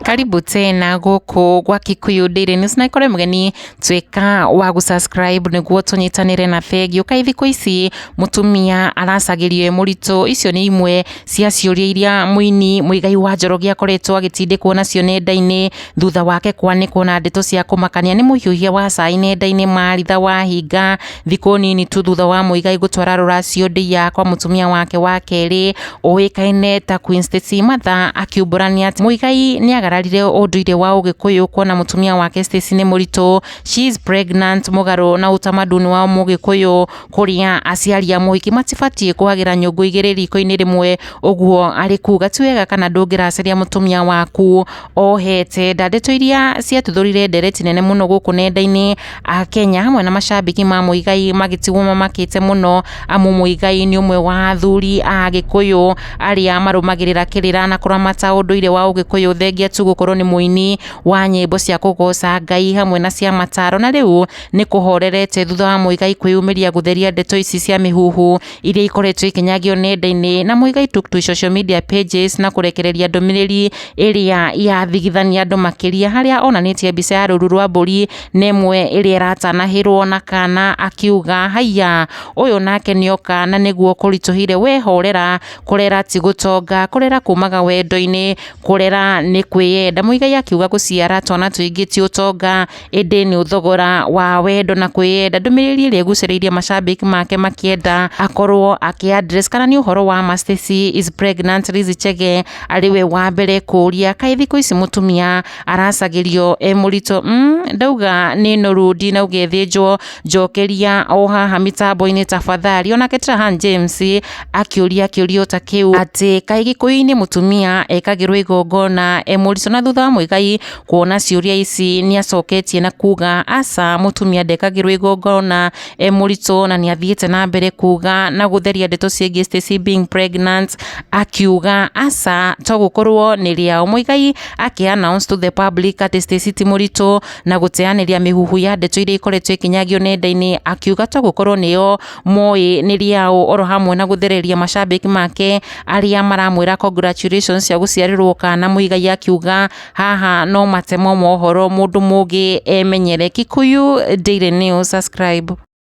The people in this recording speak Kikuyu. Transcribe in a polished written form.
Karibu tena gũkũ gwa Kikuyu Daily News, na ikorwo mũgeni tuĩka wa gũ-subscribe nĩguo tũnyitanĩre na thengiũ. Kaĩ thikũ ici mũtumia aracagĩrio e mũritũ? Icio nĩ imwe cia ciũria iria mũini Muigai wa Njoroge akoretwo agĩtindĩkwo nacio nenda-inĩ thutha wake kwanĩkwo na ndeto cia kũmakania nĩ mũhiũhia wa cai nenda-inĩ Maritha Wahinga, thikũ nini tu thutha wa Muigai gũtwara rũracio ndĩa kwa mũtumia wake wa kerĩ ũĩkaine ta Queen Stacy Martha, akiumbũrania atĩ Muigai nĩagararire ũndũire wa Ũgĩkũyũ kuona mũtumia wake Stacy nĩ mũritũ, she is pregnant, mũgarũ na utamaduni wa Mũgĩkũyũ kũrĩa aciari a mũhiki matibatiĩ kũhagĩra nyũngũ igĩrĩ riko-inĩ rĩmwe. Ũguo arĩ kuga ti wega kana ndũngĩracaria mũtumia waku ohete nda, ndeto iria ciatuthũrire ndereti nene mũno gũkũ nenda-inĩ. Akenya hamwe na macambĩki ma Muigai magĩtigwo mamakĩte mũno, amu Muigai nĩ ũmwe wa athuri a Gĩkũyũ arĩa marũmagĩrĩra kĩrĩra na kũramata ũndũire wa Ũgĩkũyũ, thengia tu gũkorwo nĩ mũini wa nyĩmbo cia kũgoca Ngai hamwe na cia mataro. Na rĩu nĩ kũhorerete thutha wa Muigai kwĩyumĩria gũtheria ndeto ici cia mĩhuhu iria ikoretwo ikinyagio nenda-inĩ. Na Muigai took to social media pages na kũrekereria ndũmĩrĩri ĩrĩa yathigithania andũ makĩria, harĩa onanĩtie mbica ya rũru rwa mbũri na ĩmwe ĩrĩa ĩratanahĩrwo na kana, akiuga haiya, ũyũ nake nĩoka na nĩguo kũritũhire, we horera, kũrera ti gũtonga, kũrera kumaga wendo-inĩ, kũrera nĩ kwĩyenda. Muigai akiuga gũciara twana tũingĩ ti ũtonga, ĩndĩ nĩ thogora wa wendo na kwĩyenda, ndũmĩrĩri ĩrĩa ĩgucĩrĩirie macambĩki make makĩenda akorwo akĩ address kana nĩ ũhoro wa ma Stacy is pregnant. Lizzy Chege arĩ we wa mbere kũũria kaĩ thikũ ici mũtumia aracagĩrio e mũritũ? Ndauga nĩ noru, ndinauga ĩthĩnjwo, njokeria o haha mĩtambo-inĩ tafadhali. Onake Trahan James akĩũria kĩũria ta kĩu atĩ kaĩ Gĩkũyũ-inĩ mũtumia ekagĩrwo igongona e mũritũ? Na thutha wa Muigai kuona ciũria ici, nĩ acoketie na kuga aca, mũtumia ndekagĩrwo igongona e mũritũ, na nĩ athiĩte na mbere kuga na gũtheria ndeto ciĩgiĩ Stacy being pregnant, akiuga aca, to gũkorwo nĩ rĩao. Muigai akĩ announce to the public atĩ Stacy ti mũritũ na gũteanĩria mĩhuhu ya ndeto iria ikoretwo ikinyagio nenda-inĩ, akiuga to gũkorwo nĩo moĩ nĩ rĩao, oro hamwe na gũthereria macambĩki make arĩa maramwĩra congratulations cia gũciarĩrwo kana. Muigai akiuga haha no matemo mohoro, mũndũ mũgĩ emenyere. Kikuyu Daily News, subscribe.